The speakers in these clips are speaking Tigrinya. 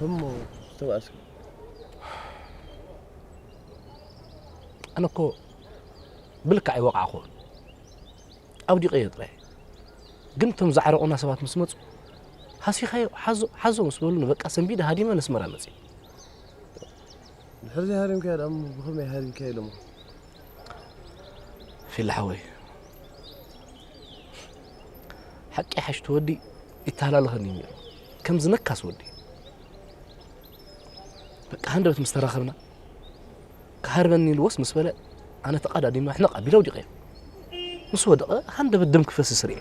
እሞ ዝተባእስካ? ኣነ እኮ ብልክዕ ኣይወቃዕኩን። ኣውዲቐዮ ጥራይ። ግን እቶም ዘዕረቑና ሰባት ምስ መጹ፣ ሃሲኻዮ፣ ሓዞ፣ ሓዞ ምስ በሉኒ፣ በቃ ሰንቢደ ሃዲመ ነስመራ መጺእ። ድሕሪ ዘይሃሪምካዮ ደኣ እሞ ብኸመይ ሃሪምካዮ ኢሎምኻ? ፊላ ሓወይ፣ ሓቂ ሓሽቲ ወዲ ይተሃላለኸኒ እዩ ነይሩ። ከም ዝነካስ ወዲ። በቃ ሃንደበት ምስ ተራኸብና፣ ክሃርበኒ ኢልዎስ ምስ በለ፣ ኣነ ተቓዳዲመ ሕነቕ ኣቢለ ኣውዲቐዮ። ምስ ወደቐ ሃንደበት ደም ክፈስስ ርእየ።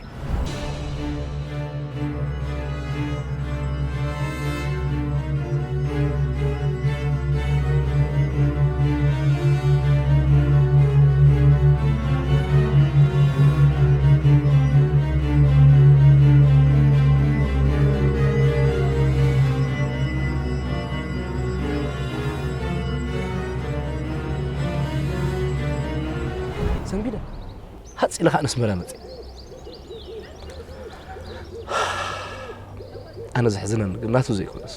ሰንቢደ ሃጽ ኢለ ኸኣ ነስመራ መጺእ። ኣነ ዘሕዝነኒ ግን ናቱ ዘይኮነስ፣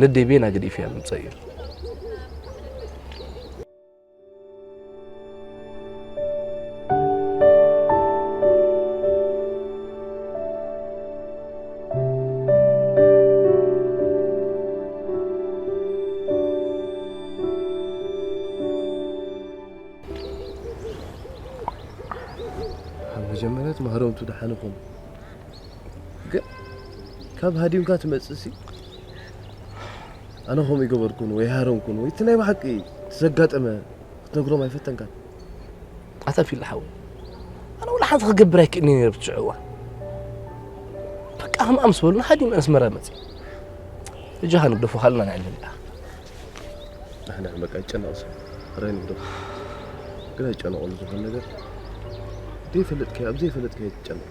ነደይ ቤና ገዲፍያ ምምጻእ እዩ። ኣብ መጀመርያ እቲ ማህረምቱ ደሓን ይኹን። ግን ካብ ሃዲምካ ትመጽእሲ፣ ኣነ ከምኡ ይገበርኩን ወይ ሃረምኩን ወይ እቲ ናይ ብሓቂ ዘጋጠመ ክትነግሮም ኣይፈተንካን። ኣታ ፊል ሓወይ፣ ኣነ ወላ ሓንቲ ክገብር ኣይክእልን ነይረ ብትሽዑ እዋን። በቃ ከምኣ ምስ በሉና ሃዲመ ኣስመራ መጽእ። እጃኻ ንግደፎ ካልእና ንዕልል ደኣ። ንሕና በቃ ኣይጨነቕ ሰብ። ራይ ንግደፎ። ግን ኣይጨነቑን ዝኾነ ነገር። ዘይፈለጥካዮ፣ ኣብ ዘይፈለጥካዮ ትጨነቕ።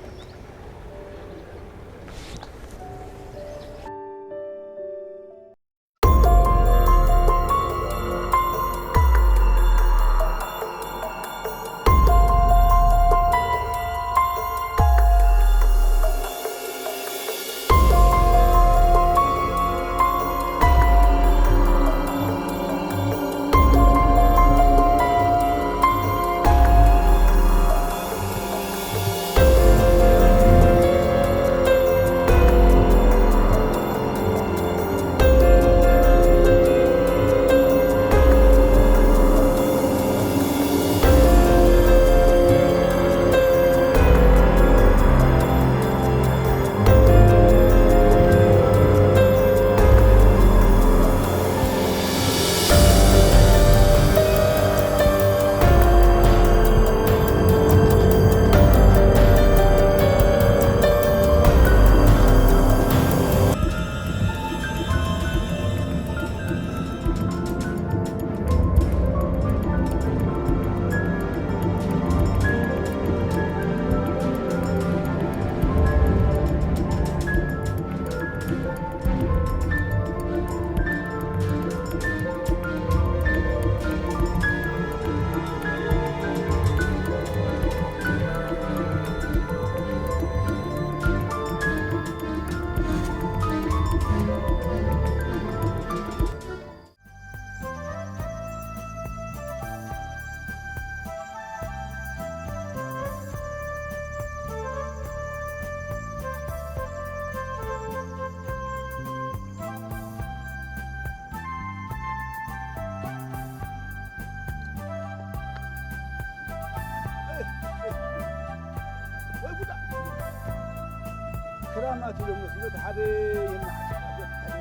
ክራማት ኢሎም ወስዶ ሓደ የመሓስብ፣ ሓደ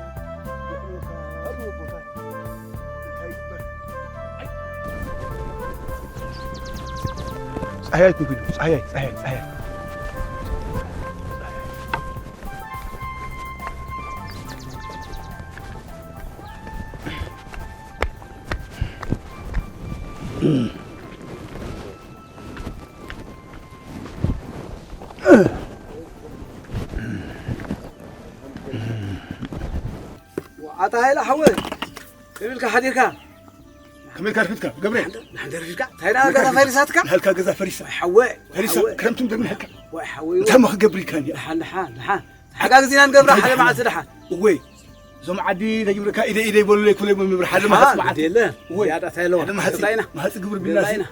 የሕልወካ፣ ኣብ ቦታ እንታይ ይግበር? ጸሓይ ኣይትንኩ፣ ጸሓይ፣ ጸሓይ፣ ጸሓይ። ኣታ ሃይለ ሓወይ፣ ከመይ ኢልካ ሓዲርካ? ከመይ ኢልካ ኣርፊድካ? ገብረ? ንሓንደር ኣርፊድካ? እንታይ ደኣ ገዛ ፈሪሳትካ? ናህልካ ገዛ ፈሪሳ። ወይ ሓወይ፣ ወይ ፈሪሳ፣ ሓወይ። ክረምቲ ምድሪ ናህልካ። ወይ ሓወይ፣ እንታይ ወይ። እሞ ክገብር ኢልካኒ? ደሓን፣ ደሓን፣ ደሓን። ሓጋግዝ ኢና ንገብራ፣ እንታይ ሓደ መዓልቲ ደሓን። እወይ። እዞም ዓዲ ተጅምርካ ኢደ ኢደ ይበሉ ለይ ኩለይ መምብር ሓደ ማህጽ መዓት። የለ። ወይ። ያዳ ታይሎ። ሓደ ማህጽ። ታይና። ማህጽ ግብር ቢላሲ። ታይና።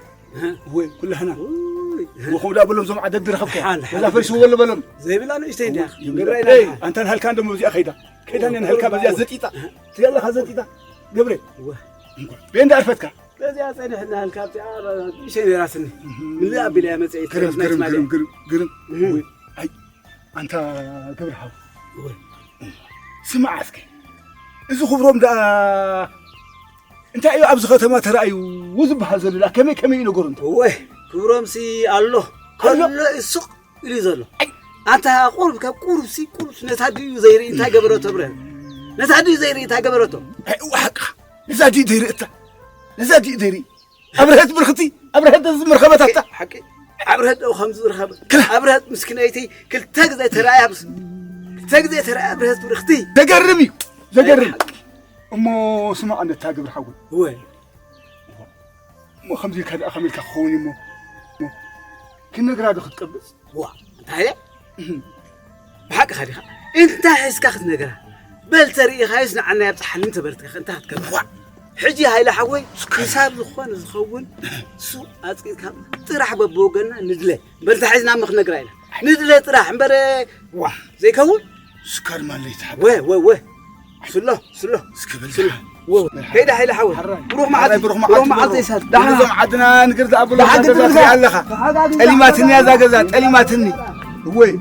ወይ ኩላህና። ውይ። ወኸው ዳ በሎም እዞም ዓዲ ድረኸብካ። ሓን፣ ሓን። እዛ ፈሪሱ ወለ በሎም። ዘይብላ ንእሽተይ እንዲያ። ይብላ። ግብራ ኢላ። ኤይ፣ ኣንተን ሃልካ እንደሞ እዚኣ ኸይዳ። ከይዳ ነን ሃልካ በዚኣ ዘጢጣ። ትያለኻ ዘጢጣ። ገብረ። ወ። እንኳን። ቤንዳ ኣርፈትካ። በዚኣ ጸኒሕና ሃልካ ኣብዚኣ ንእሽተይ ነይራትኒ። እህ። ምልእ ኣቢላ እያ መጽአ ግርም፣ ይትረፍ ናይ ግርም፣ ትማሊ። ግርም፣ ግርም፣ ግርም። እህ። ወይ። ኣይ፣ ኣንታ ገብረ ሓው። ወይ። ስማዕ እስኪ፣ እዚ ክብሮም ደኣ እንታይ እዩ ኣብዚ ከተማ ተራእዩ ዝበሃል ዘሎ ደኣ? ከመይ ከመይ እዩ ነገሩ እንተ? ወይ፣ ክብሮምሲ ኣሎ። ኣሎ? ከሎ እዩ ሱቕ ኢሉ እዩ ዘሎ። ኣይ። ኣንታ ቁሩብ፣ ካብ ቁሩብሲ፣ ቁሩብሲ ነታ ድዩ ዘይርኢ እንታይ ገበረቶ ብረ? ነታ ድዩ ዘይርኢ እንታይ ገበረቶ? ኣይ፣ እዋ ሓቅኻ። ነዛ ድዩ ዘይርኢ እታ? ነዛ ድዩ ዘይርኢ? ኣብርሀት ብርኽቲ፣ ኣብርሀት እዚ ምርኸበታታ። ሓቂ፣ ኣብርሀት ደው ከም ዝረኸበ። ክላ። ኣብርሀት ምስኪነይቲ ክልተ ግዜ ተራእያ ምስ-፣ ክልተ ግዜ ተራእያ ኣብርሀት ብርኽቲ። ዘገርም እዩ፣ ዘገርም። ሓቂ። እሞ ስማዕ፣ ነታ ግብሪ ሓወይ። ወይ። እሞ ከምዚ ኢልካ ደኣ ከመይ ኢልካ ክኸውን እዩ እሞ? እሞ ክነግራ ዶ ክትቀብጽ? ዋ፣ እንታይ ኢለ? እህም። ብሓቅኻ ዲኻ? እንታይ ሒዝካ ክትነግራ? በል ተሪኢኻዮስ ንዓና የብጽሓኒ እንተበልትካ እንታይ ክትገብር? ዋ። ሕጂ ሃይለ ሓወይ፣ ክሳብ ዝኾነ ዝኸውን እሱ ኣጽቂጥካ ጥራሕ በብወገንና ንድለ። በል እንታይ ሒዝና እሞ ክነግራ ኢና? ንድለ ጥራሕ እምበር፣ ዋ፣ ዘይከውን? ስካር ማለይ ተሓብ። ወ፣ ወ፣ ወ። ስሎ፣ ስሎ። እስኪ በል ስሎ። ደሓን። ወ፣ ከይዳ ሃይለ ሓወይ። ሓራይ። ብሩኽ መዓልቲ። ሓራይ ብሩኽ ብሩኽ መዓልቲ መዓልቲ ብሩኽ። ይሳት። ደሓን። እዞም ዓድና ንግር ዝኣበሉ ደሓን እዛ ገዛ ክትብሉ። ኣለኻ። ደሓን። ጠሊማትኒ እያ እዛ ገዛ፣ ጠሊማትኒ። እወይ።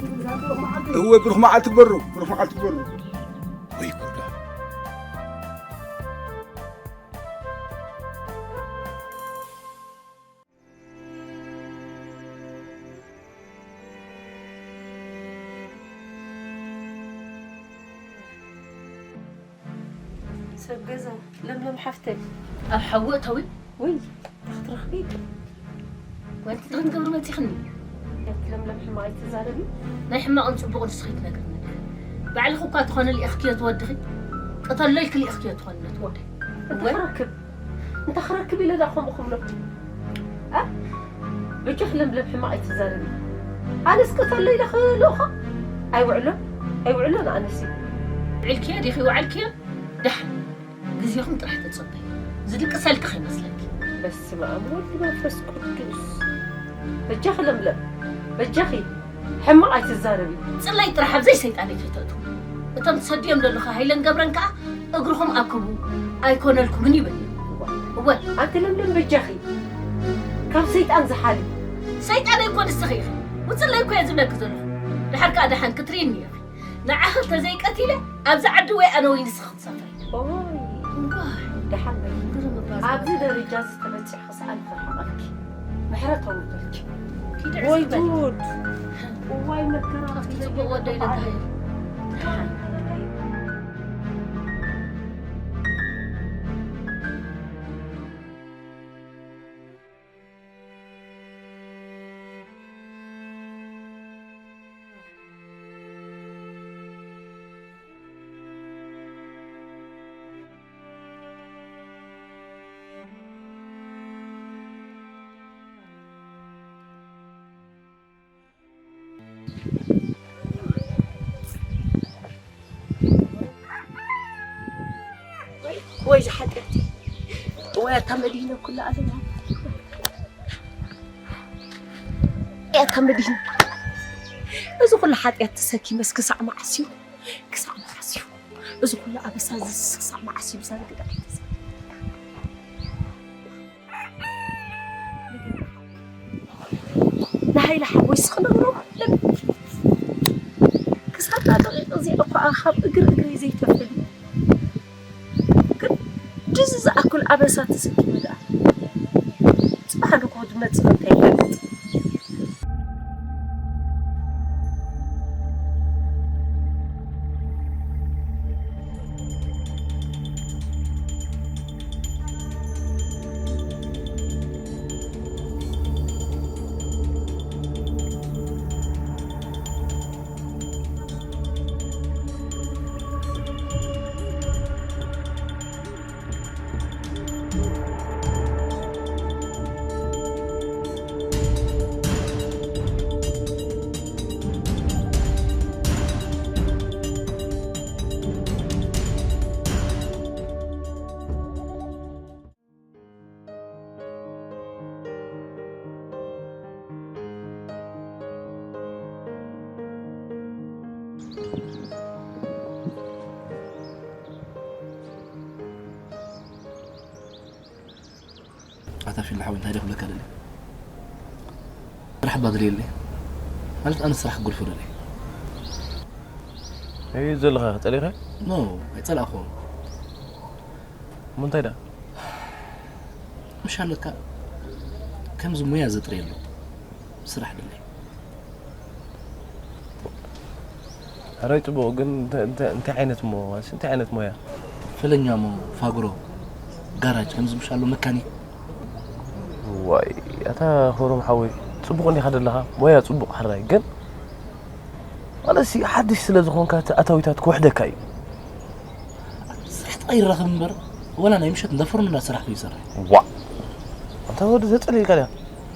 እወይ፣ ብሩኽ መዓልቲ በሩ፣ ብሩኽ መዓልቲ በሩ። ወይ ጉዳ። ሰብ ገዛ፣ ለምለም ሓፍተይ። ኣብ ሓዊ እተዊ? ውይ፣ እንታይ ክትረኽቢ? ወይ እንታይ ክትገብሪ መጺኽኒ? ያት ለምለም ሕማቕ ኣይትዛረቢ። ናይ ሕማቕን ጽቡቕን ንስኺ ትነግርኒ። ባዕልኺ እኳ ትኾኒ ልኢኽክዮ ትወድኺ። ቅተሎ ኢልኪ ልኢኽክዮ ትኾኒ ነቲ ወደይ። እንታይ ወይ? ክረክብ? እንታይ ክረክብ ኢለ ዳ ከምኡ ክብሎ? ኣ? በጃኺ ለምለም ሕማቕ ኣይትዛረቢ። ኣነስ ቅተሎ ኢለ ክልእኾ? ኣይውዕሎን፣ ኣይውዕሎን ኣነስ። ውዒልክዮ ዲኺ ውዓልክዮ? ደሓን ግዜኹም ጥራሕ ተጸበዩ። ዝድቅሰልኪ ከይመስለኪ። በስመ ኣብ ወወልድ መንፈስ ቅዱስ። በጃኺ ለምለም፣ በጃኺ። ሕማቕ ኣይትዛረቢ። ጽላኢ ጥራሕ ኣብ ዘይሰይጣነይ ከይተእትዉ። እቶም ትሰድዮም ዘለኹ ሃይለን ገብረን ከኣ እግርኹም ኣክቡ ኣይኮነልኩምን ይብል። እወ። ኣንቲ ለምለም በጃኺ ካብ ሰይጣን ዝሓሊ። ሰይጣን ኣይኮን ንስኺ ኢኺ። ውጽለይ እኮ እየ ዝብለኪ ዘለኹ። ድሓር ከኣ ደሓን ክትርእይኒ ኢኺ። ንዓኺ ተዘይቀቲለ ኣብዚ ዓዲ ወይ ኣነ ወይ ንስኺ ክትሰፍሪ። ኦይ። እዋይ። ደሓን በይ። ግርም እባ ኣብዚ ደረጃ ዝተበጽሐ ክስኣል ክርሕቐልኪ፣ ምሕረት ኣውርደልኪ። ኪዲ ወይ ዕስል በል። ጉድ! እዋይ መከራ! ካብቲ ጽቡቕ ወደይ ደንታይ። ወይ ዝሓጢኣተይ፣ ወይ ኣታ መድህነ ኩሉ ዓለም፣ ኣታ መድህነ። እዚ ኩሉ ሓጢኣት ተሰኪመስ ክሳዕ መዓስ እዩ? ክሳዕ መዓስ እዩ? እዚ ኩሉ ኣበሳ እዚ ክሳብ መዓስ እዩ ብዛ ነገር ኣይተዘ-? ንሃይለ ሓወይስ ክነግሮ ኣለኒ። ክሳብ እታ ደቂቕ እዚኣ እኳ ካብ እግሪ እግረይ ዘይተፍል እዩ። ግን ድዚ ዝኣክል ኣበሳ ተሰኪመ ደኣ ጽባሕ ንግሆ ዝመጽእ እንታይ ይፈልጥ? ፊል ሓወይ እንታይ ደኽብለካ ደሊ? ስራሕ ባድልየለይ። ማለት ኣነ ስራሕ ክጎድፎ ደሊ። እዩ ዘለኻ ጠሊኻ? ኖ፣ ኣይጸላእኹ። እሞ እንታይ ደኣ? ምሽ ኣለካ ከምዚ ሙያ ዘጥርየሉ ስራሕ ደሊ። ሕራይ ጽቡቕ፣ ግን እንተ-፣ እንተ-፣ እንታይ ዓይነት እሞ፣ ማለት እንታይ ዓይነት ሞያ? ፈለኛ እሞ ፋግሮ፣ ጋራጅ፣ ከምዚ ምሽ ኣሎ መካኒክ። ዋይ፣ ኣታ ኾሮም ሓወይ፣ ጽቡቕ እንዲኻ ዘለኻ፣ ሞያ ጽቡቕ ሕራይ፣ ግን ማለትሲ ሓድሽ ስለ ዝኾንካ እቲ ኣታዊታት ክውሕደካ እዩ። ስራሕ ጥራይ ይራኸብ እምበር፣ ወላ ናይ ምሸት እንዳ ፎርኖ እንዳ ሰራሕኩ ይሰርሕ። ዋ፣ ኣንታ ወዲ ተጸሊልካ ድያ?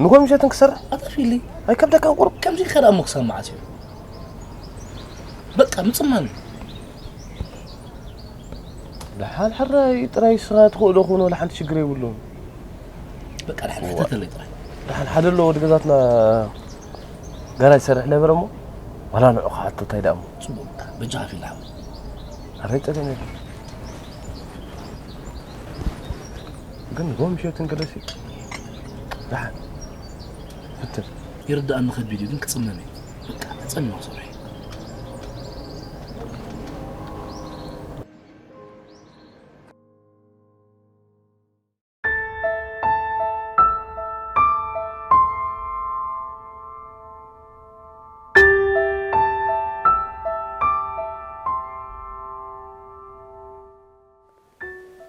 ንጎ ምሸትን ክሰርሕ? ኣጠፊሊ። ኣይከብደካን ቁሩብ? ከምዚ ከዳ እሞ ክሳብ መዓስ እዩ? በቃ ምጽማም እዩ። ደሓን ሕራይ ጥራይ ስኻ ትኽእሎ ኹን ወላ ሓንቲ ሽግር የብሉን። በቃ ደሓን ሕተተለይ ጥራይ። ደሓን ሓደ ኣሎ ወዲ ገዛትና ጋራጅ ይሰርሕ ነበረ እሞ፣ ዋላ ንዑ ክሓቶ እንታይ ደኣ እሞ። ጽቡቕ በቃ፣ በጃኻ ፊል ሓወይ። ኣረ ጸገም የለን። ግን ንጎ ምሸትን ገለሲ ደሓን። ፍትን። ይርድኣኒ ከቢድ እዩ፣ ግን ክጽመም እዩ። በቃ፣ ክጸምም ክሰርሕ እዩ።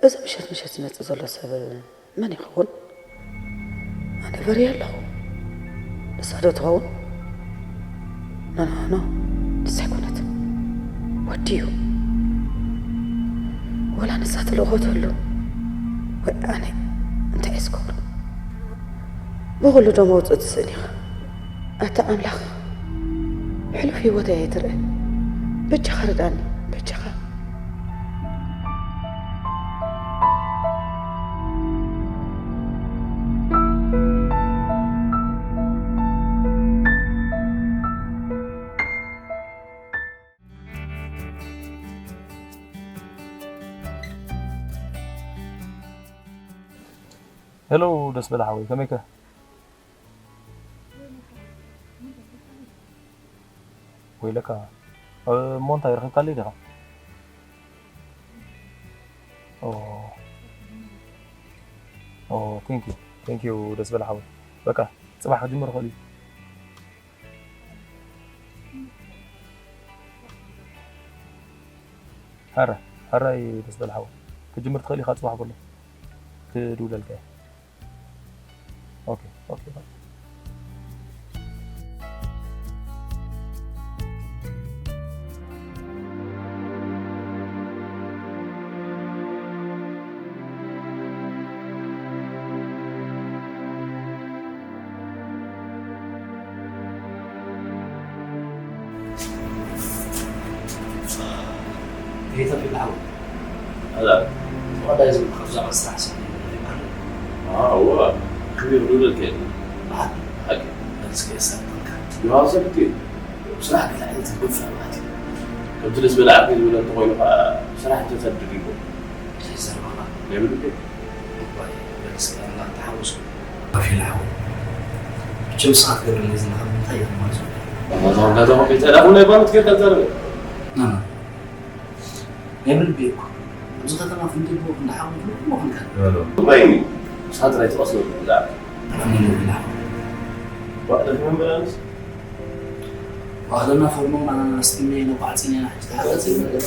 እዚ ምሸት ምሸት ዝመጽእ ዘሎ ሰብ መን ይኸውን? ኣነ በርየ ኣለኹ። ንሳ ዶ ትኸውን? ኖ፣ ኖ፣ ኖ፣ ንሳ ኣይኮነትን። ወዲ እዩ። ወላ ንሳ ተልእኾ ትህሉ። ወይ ኣነ እንታይ እየ ዝገብሮ? ብኹሉ ዶ መውጽእ ትስእን ኢኻ? ኣታ ኣምላኽ፣ ሕሉፍ ህይወተይ ኣይትርእ። በጃኻ ርድኣኒ፣ በጃኻ። ሄሎ ደስ በለ ሓወይ፣ ከመይከ? ወይለካ። እ፣ እሞ እንታይ ረኺብካለይ ዲኻ? ኦ። ኦ፣ ቴንክ ዩ። ቴንክ ዩ ደስ በለ ሓወይ። በቃ፣ ጽባሕ ክጅምር ይኽእል እዩ። ሕራይ፣ ሕራይ ደስ በለ ሓወይ። ክጅምር ትኽእል ኢኻ ጽባሕ በሎ። ክድውለልካ እየ። ኦኬ፣ ኦኬ፣ ባይ። ከይተርፊ ብሓው። ኣላ። ተቐዳይ ዝብል ካብ ዛዕባ ስራሕ ስለ ይብሃል። ኣዋ፣ ክብሪ ይብሉለካ የለን። ብሓቂ። ሓቂ። መልስከ የሳጥልካ። ዮሃብ ሰብቲ። ስራሕ ገለ ዓይነት ዝገፍዕ ማለት እዩ። ከምቲ ደስ በለ ዓርኪ ዝብሎ እንተኾይኑ ኸዓ፣ ስራሕ እንተሰድድ ይብሉ። ዘረባኻ። ናይ ብልቢ። እዋይ፣ በልስኪ ኣምላኽ ተሓወሶ። ኣፊል ሓወይ። መቸም ንስኻ ትገብረለይ ዘለኻ ብምንታይ እየ ክመልሶ? ኣታ ዛንታ ተኾፊተ ዳኹም ናይ ባሉት ጌርካ ትዛረብ። ናና። ናይ ብልቢ እኮ። ኣብዚ ከተማ ክንዲ እኮ ክንዲ ሓወይ እኮ እኮ ክንዲ። በሎ። እዋይ፣ ንስኻ ጥራይ ትቐስሎ ብዛዕባ። ኣሜን ይብላ። ዋዕዳ ከመን በላንስ? ዋዕዳና ፈርሞና ኣስቲሜ ነው ባዕጺኔና ሕጂ ተሓጋጺ ነገር።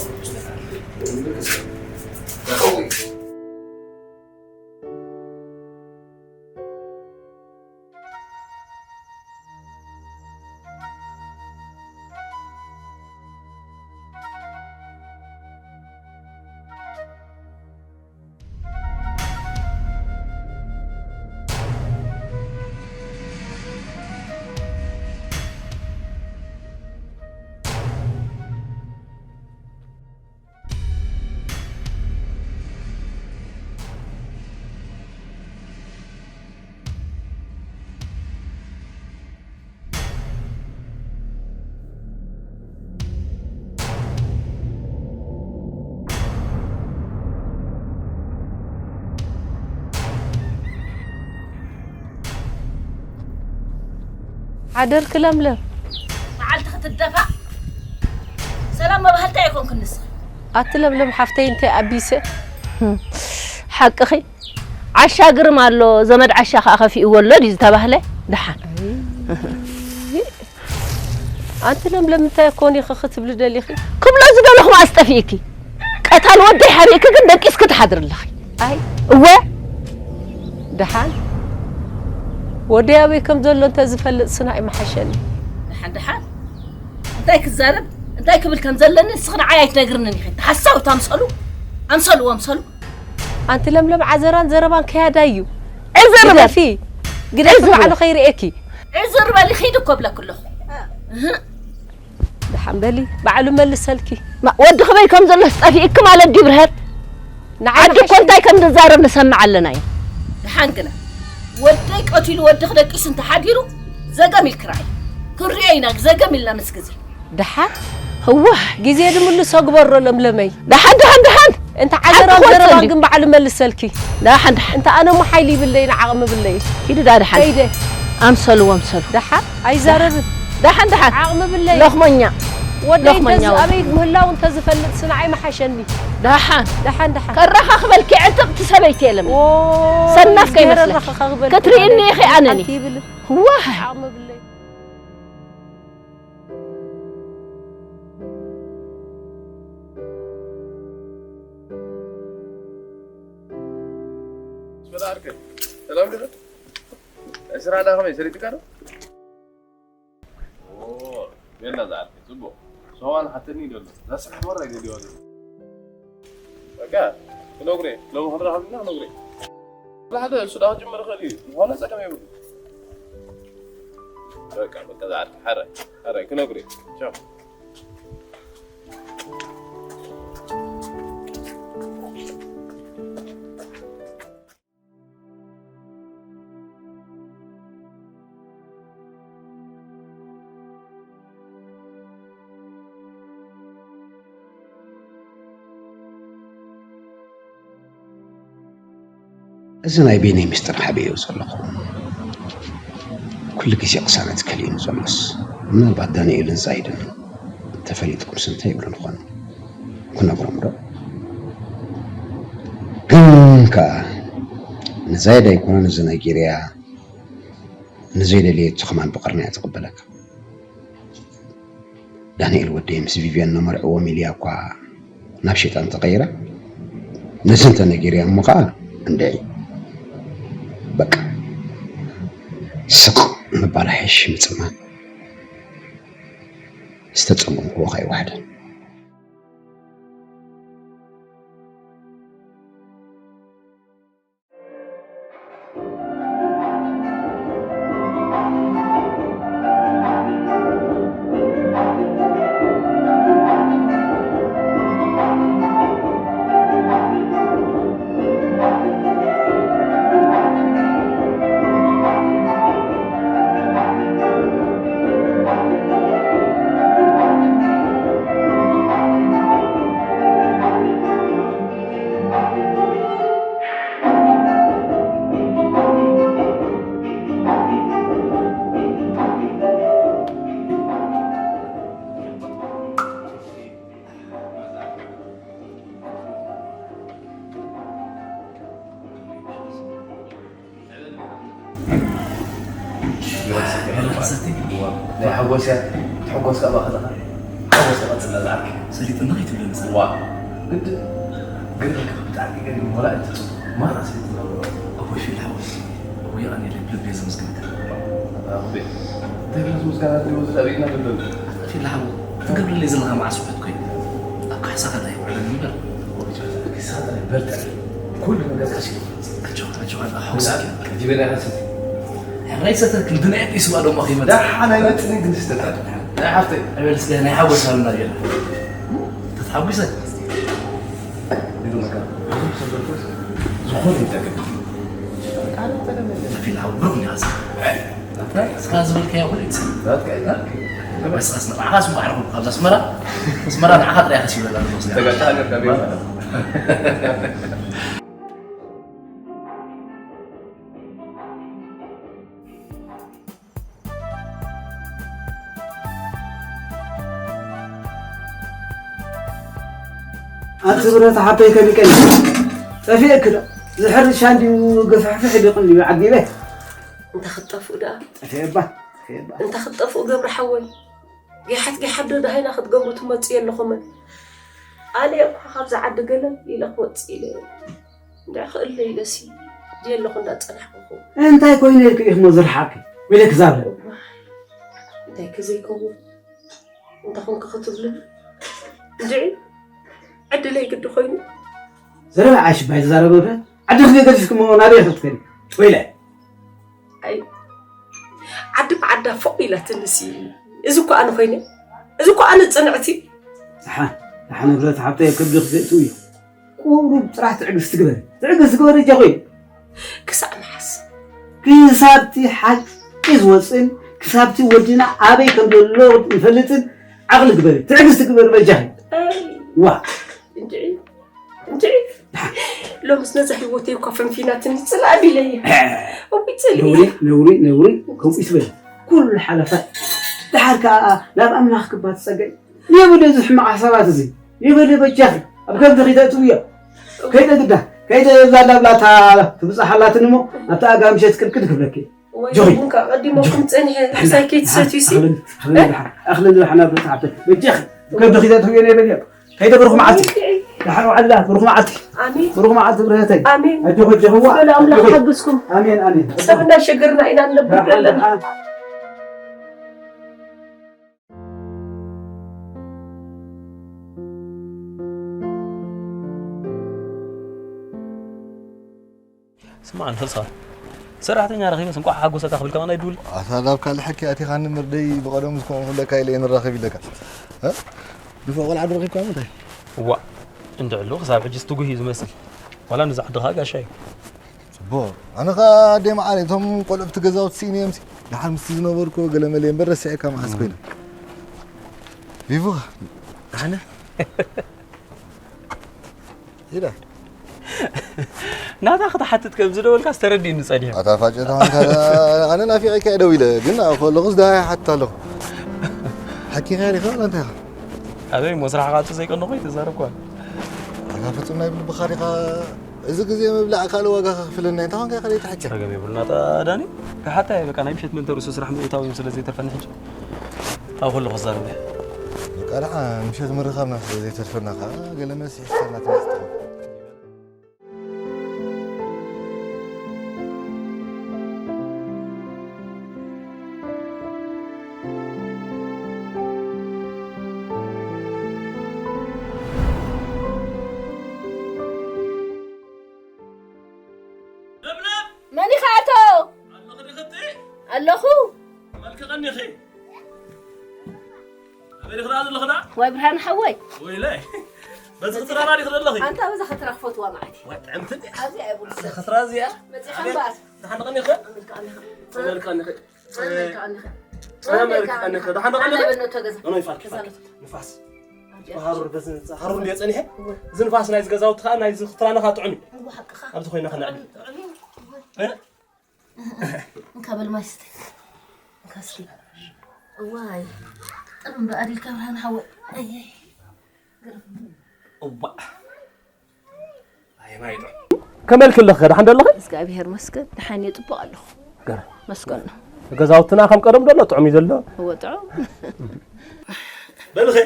ሓደርኪ ለምለም። መዓልቲ ክትደፋ ሰላም መባህልቲ ኣይኮንክን ንስኺ። ኣቲ ለምለም ሓፍተይ እንታይ ኣቢሰ? ሓቅኺ። ዓሻ ግርም ኣሎ፣ ዘመድ ዓሻ ከኣ ከፊእዎ ኣሎ ድዩ ዝተባህለ? ደሓን። ኣይ። ኣንቲ ለምለም እንታይ ኮን ኢኺ ክትብሊ ደሊኺ? ክብሎ ዝደለኹ ኣስጠፊእኪ። ቀታል ወደይ ሓቢእኪ ግን ደቂስኪ ትሓድሪ ኣለኺ። ኣይ። እወ። ደሓን። ወደይ ኣበይ ከም ዘሎ እንተ ዝፈልጥ ስናይ ምሓሸኒ። ደሓን፣ ደሓን። እንታይ ክዛረብ፣ እንታይ ክብል ከም ዘለኒ ንስኺ ንዓይ ኣይትነግርንን ኢኺ። ሓሳብ ኣምሰሉ፣ ኣምሰሉ፣ ኣምሰሉ። ኣንቲ ለምለም ዓዘራን ዘረባን ከያዳ እዩ። ዕዝር በል። ግደፊ። ግደፊ ዕዝር በል። ባዕሉ ከይርእየኪ። ዕዝር በሊ ኺድ እኮ ብለኪ ኣለኹ። እህ። ደሓን በሊ፣ ባዕሉ መልሰልኪ። ማ-፣ ወዲ ኽበይ ከም ዘሎስ ጠፊእኪ ማለት ድዩ ብርሀት? ንዓይ ዓዲ እኮ መሓሸኒ። እንታይ ከም ዝዛረብ ንሰምዕ ኣለና እዩ። ደሓን ግና፣ ወደይ ቀቲሉ ወድኺ ደቂሱ እንተሓዲሩ፣ ዘገም ኢልኪ ርኣይ። ክንሪኦ ኢና፣ ዘገም ኢልና ምስ ግዜ። ደሓን? እዋህ! ግዜ ንምልሶ ግበሮ ለምለመይ። ደሓን፣ ደሓን፣ ደሓን! እንተ ዓዘራን ኣትኾን ዘረባን ሰንዲ። ግን ባዕሉ መልሰልኪ። ደሓን፣ ደሓን። እንተ ኣነ እሞ ሓይሊ ይብለይን ዓቕሚ ይብለይን። ኪዲ ዳ ደሓን። ከይደ። ኣምሰሉ፣ ኣምሰሉ። ደሓን? ኣይዛረብን። ደሓን፣ ደሓን። ዓቕሚ ብለይ። ሎኽመኛ። ወደይ ሎኽመኛ እንተዝ-፣ ወዲ። ኣበይ ምህላው እንተዝፈልጥ ስንዓይ ምሓሸኒ። ደሓን። ደሓን፣ ደሓን። ከራኻኽበልኪ ዕጥቕቲ ሰበይቲ የለን። ዎ፣ ሰናፍ ከይመስለኪ። ገረራኻ ከኽበል ክትርእይኒ ኢኺ ኣነኒ። ኣንቲ ይብል። ዋህ። ዓቕሚ ብለይ። ሰላም ድዩ? ስራሕ ዳ ከመይ ሰሪትካ ዶ? ኦ፣ ቤላ ዝዓርከይ፣ ጽቡቕ። ሶዋን ሓተኒ ዶ ኣሎ? እዛ ስራሕ መራ ይደልዮ ኣሎ። በቃ፣ ክነግሬ፣ ሎሚ ክንራኸብ ኢና ክነግሬ። ሓደ እሱ ዳ ክጅምር ይኽእል እዩ። ዝኾነ ጸገም የብሉ። በቃ፣ በቃ፣ ዝዓርከይ፣ ሓራይ፣ ሓራይ፣ ክነግሬ። ቻው። እዚ ናይ በይነይ ምስጢር ሓቢኤዮ ዘለኹ። ኩሉ ግዜ ቅሳነት ከሊኡኒ ዘሎስ፣ ምናልባት ዳንኤልን ዛይድን ተፈሊጥኩምስ እንታይ ይብሉኒ ኾን? ክነግሮም ዶ? ግን ከኣ ንዛይድ ኣይኮነን እዚ ነጊረያ፣ ንዘይደለየቶ ከማን ብቐርና እያ ትቕበለካ። ዳንኤል ወደይ ምስ ቪቪያን ነመርዕዎም ኢልያ እኳ ናብ ሸይጣን ተቐይራ። ነዚ እንተ ነጊረያ እሞ ኸኣ እንድዒ። በቃ። ስቕ ምባል ኣይሕሽ ምጽማም። ዝተጸመምክዎ ከይወሓደ። ናይ ሓጎስ እያ፣ ትሕጎስ ከኣ ከለኻ ሓጎስ ይቐጽል ዝዓርከይ። ሰሊጥና ከይትብለኒ። ዋ፣ ግድን። ግድን ብጣዕሚ ገሪሙ፣ ወላ እቲ ማራ ሰሊጥና። ኣቦይ ፊል ሓወይ፣ ኣቦይ የቐንየለይ፣ ብልቢ እየ ዘመስግነካ። ኣቦይ፣ እንታይ ዓይነት ምስጋና ትህቦ ዝኸብድ ነገር ኣሎ? ፊል ሓወይ፣ ትገብረለይ ዘለኻ መዓስ ውሕድ ኮይኑ። ኣብ ካሕሳኻ ዳይውዕለኒ እምበር። ኣቦይ፣ ኪሳኻ ዳይበርትዕ። ኩሉ ነገር ቀስ ኢሉ። ኣጆኻ፣ ኣጆኻ፣ ኣጆኻ፣ ሓውሳካ። ሕጂ በላይ ሓስብ። ሕራይ ሰተት ክንዲ ናይ ኣዲስ ኣበባ ደሞ ከይመጽእ። ደሓን ኣይመጽእን ግን ስተት። ናይ ሓፍተይ። ኣበል እስከ ናይ ሓጎስ ሃብና ገለ። ተተሓጒሰ። ይገርመካ። ዝኾነ ይጠቅም። ቃል ይጠቅም። ፊል ሓው ብሩክ እንዲኻ። እስካ ዝበልካዮ ኩሉ ይትሰ። ናትካ ይናትካ። በስ ኣስመራ፣ ንዓኻ ስሙ ኣዕርኹ ካብዛ ኣስመራ። ኣስመራ ንዓኻ ጥራይ ከሲበላ ኣሎ። ተጋጫ ሃገር ካብ ይባላል። ኣቲ ብረታ ሓብተይ ከሚቀኒ ጠፊእክ ዶ? ዝሕርሻ እንዲዩ ገፋሕፍሕ ኢሉ ይቕኒ ዓዲበ። እንተ ክትጠፍኡ ደኣ ጠፊኤባ ጠፊኤባ እንተ ክትጠፍኡ ገብሪ ሓወይ፣ ገሓት ገሓት ዶ ደሃይና ክትገብሩ ትመጽኡ ኣለኹምን? ኣነ እኳ ካብዚ ዓዲ ገለ ኢለ ክወጽእ ኢለ እየ። እንድዒ ክእለ ኢለሲ ድየ ኣለኹ እንዳጸናሕኩኹም። እንታይ ኮይኑ ኢልክ ኢኽሞ ዝርሓቂ? ወይለ ክዛብረ እንታይ ከዘይከውን እንተ ኾንኩ ክትብልኒ እንድዒ ዕድለይ ግዲ ኮይኑ። ዘረባ ዓሽ ባይ ዝዛረበ ዓዲ ክገገዝክሞ ናበይ ክትከዲ? ወይለ ኣይ ዓዲ ብዓዳ ፎቕ ኢላትንሲ እዚ እኮ ኣነ ኮይነ እዚ እኮ ኣነ ፅንዕቲ ደሓን ደሓን ንብረት ሓብተይ ኣብ ከብዲ ክዘእትው እዩ። ቁሩብ ጥራሕ ትዕግስቲ ግበሪ ትዕግስቲ ግበሪ እጃ ኮይኑ ክሳዕ መሓስ ክሳብቲ ሓቂ ዝወፅን ክሳብቲ ወድና ኣበይ ከም ዘሎ ንፈልጥን ዓቕሊ ግበሪ ትዕግስቲ ግበሪ በጃኺ። ዋ እንድዒ እንድዒ ሎምስ ነዛ ህይወተይ እኳ ፈንፊናትኒ ፅላእ ኣቢለየ። እውይ ፅልኢ ነውሪ ነውሪ ነውሪ ከምኡ ይትበል። ኩሉ ሓለፋ ድሓር ከዓ ናብ ኣምላኽ ክባ ትፀገይ። የበለ እዚ ሕማቕ ሓሳባት እዚ የበለ በጃኺ ኣብ ከብዲ ኺተእትውዮ ከይደ ግዳ ከይደ እዛ ዳብላታ ትብፃሕ ኣላትኒ እሞ ኣብታ ኣጋ ምሸት ቅልቅል ክብለኪ። ወይ ጆይ። ቡንካ ቀዲሞኩም ፀኒሐ ምሳይ ከይትሰትዩሲ ኣኽልን ዝሓና ብርትዓተ በጃኺ ከብዲ ኺተእትውዮ ነይበልዮ ከይደ ብሩኽ መዓልቲ ዳሓር ዋዕላ ብሩኽ መዓልቲ ኣሜን ብሩኽ መዓልቲ ብርህተይ ኣሜን ኣጆኹ ኣጆኹዋ በል ኣምላኽ ይሓግዝኩም ኣሜን ኣሜን ሰብ እንዳሸገርና ኢና ንነብር ዘለና ስማዕ ንፈልስኻ ሰራሕተኛ ረኺበስ እንቋዕ ሓጎሰካ ክብልካ ናይ ድውል ኣታ ናብ ካልእ ሕኪ ኣቲኻኒ ምርደይ ብቐደሙ ዝኮነ ክብለካ ኢለ እየ ንራኸብ ኢለካ እ? ንፉዕ ቆልዓ ዶ ረኺብካ እሞ እንታይ እዋ እንድዕሉ ክሳብ ሕጂ ስትጉህ እዩ ዝመስል ዋላ ንዛ ዓድኻ ጋሻ እዩ ጽቡቕ ኣነ ኸኣ ኣደይ መዓረይ እቶም ቆልዑ ኣብቲ ገዛውቲ ስኢነዮም ሲ ደሓር ምስቲ ዝነበርኩ ገለመለ እምበር ረሲዐካ መዓስ ኮይነ ቪቭኻ ኣነ ኢለ ናታ ክትሓትት ከም ዝደወልካ ዝተረዲእኒ ጸኒሑ ኣታ ፋጨት ኣንታ ኣነ ናፊቐካ እየ ደው ኢለ ግን ኣብ ከለኹስ ደሃይ ሓትት ኣለኹ ሓኪኻ ዲኻ እንታይ ኢኻ ኣበይ ሞ ስራሕኻ እቱ ዘይቀንኹ ይተዛረብኳ ኣታ ፍጹም ናይ ብልብኻ ዲኻ እዚ ግዜ ምብላዕ ካልእ ዋጋ ከኽፍለና እንታይ ኾንካ ኢኻ ዘይትሓኪ ጸገም የብሉን ኣታ ዳኒ ክሓታ እየ በቃ ናይ ምሸት መንተርሱ ስራሕ ምእታው እዩ ስለ ዘይተርፈኒ ሕጂ ኣብ ከለኹ ክዛረብ እየ በቃ ደሓ ምሸት ምርኻብና ስለ ዘይተርፈና ከዓ ገለ መልሲ ሒዝካልና ትመጽእ ትኸውን መን ኢኻ ኣቶ ኣለኹ ኣበይ ዲኺ ደኣ ዘለኺ ደኣ? ዋይ ብርሃን ሓወይ። ወይለይ። በዚ ክትራራ ዲኺ ዘለኺ? ኣንታ በዛ ክትራ ክፈትዋ መዓት። ዋይ ጥዕምቲ እንዲያ። ኣብዚኣ እየ ቡን ዝሰቲ። ክትራ እዚኣ? መጺኻ እምበኣር። ደሓን ደቐኒኺ? ኣመልካ ኣኒኺ። ኣመልካ ኣኒኺ። ኣመልካ ኣኒኺ። ኣመልካ ኣኒኺ። ደሓን ደቐኒኺ? ኣነ በነቶ ገዛ። ኣነ ይፋል ገዛ ኪፋል። ኣለቶ። ንፋስ። ኣብዚኣ። ሃሩር በዚ ንጻ። ሃሩር እንዲያ ጸኒሐ? እወ። እዚ ንፋስ ናይዚ ገዛውቲ ኸኣ ናይዚ ክትራና ኸኣ ጥዑም እዩ። እወ ሓቅኻ። ኣብዚ ኮይና ኸነዕልል። ጥዑም እዩ። እወ። እ? እንካ በል ማይ ስተ እንካ እስኪ እዋይ ጥብ እምበኣር ኢልካ ብርሃን ሓወይ ኣየይ እዋ ኣየማይዶ ከመልክ ኣለኺ ደሓን ደለኺ እግዚኣብሔር መስገን ደሓን እየ ፅቡቅ ኣለኹ ገረ መስገን ነው ገዛውትና ከም ቀደም ደሎ ጥዑም እዩ ዘሎ እወ ጥዑም በልኸ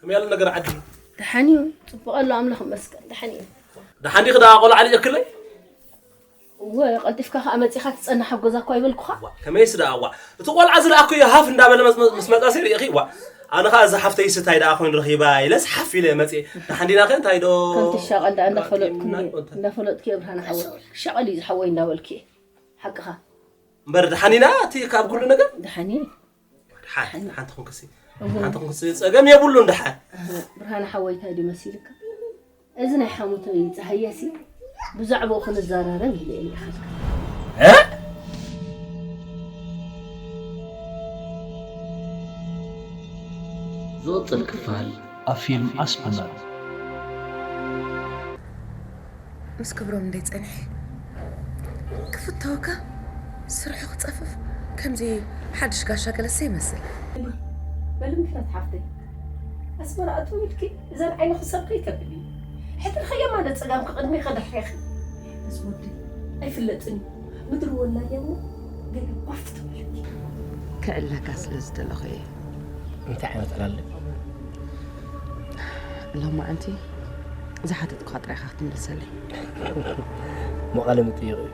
ከመይ ኣሎ ነገር ዓዲ? ደሓን እዩ ፅቡቕ ኣሎ ኣምላኽ ይመስገን ደሓን እዩ። ደሓን ዲኺ ደኣ ቆልዓ ልኢኽለይ? እወ ቀልጢፍካ ከዓ መፂኻ ትፀንሕ ኣብ ገዛ እኳ ኣይበልኩኻ። ዋ ከመይስ ደኣ ዋ እቲ ቆልዓ ዝለኣኩዮ ሃፍ እንዳበለ መፅ- መፅ- ምስ መፃሲ ርኢኺ ዋ ኣነ ከዓ እዛ ሓፍተይስ እንታይ ደኣ ኮይኑ ረኺባ ኢለስ ሓፍ ኢለ መፅየ። ደሓን ዲና ከ እንታይ ዶ? ከም ትሻቐል ደኣ እንዳፈለጥኩ እንዳፈለጥኩ እየ ብርሃነ ሓወይ ክሻቐል እዩ ዝሓወይ እንዳበልኩ እየ ሓቅኻ። እምበር ደሓን ኢና እቲ ካብ ኩሉ ነገር። ደሓን እዩ። ሓንቲ ሓንቲ ኮንክሲ ሓንቲ ኮንክሲ ጸገም የብሉን ደሓ ብርሃነ ሓወይ እንታይ ድዩ መሲልካ እዚ ናይ ሓሙተይ ጸሃየሲ ብዛዕባኡ ክንዘራረብ ኢለ እየ ልኢኸልካ ዝቕጽል ክፋል ኣብ ፊልም ኣስመመር ምስ ክብሮም እንደ ጸንሐ ክፍተወካ ስርሑ ክጸፍፍ ከምዚ ሓድሽ ጋሻ ገለሰ ይመስል። በሊ ምሕረት ሓፍተይ ኣስመራ እትው ኢልኪ እዘን ዓይንኺ ሰብ ከይተብሊ። ሕድሪ ከየማነ ጸጋምኪ ቅድሚኺ ድሕሬኺ። እዚ ወዲ ኣይፍለጥን እዩ። ምድሪ ወላድያ እሞ ገለ ጓፍ ትብለኪ። ክዕለካ ስለ ዝደለኹ እየ። እንታይ ዓይነት ዕላለ? ሎማዓንቲ ዝሓተትኩኻ ጥራይ ኢኻ ክትምልሰለይ። መቓለ ምጥይቕ እዩ።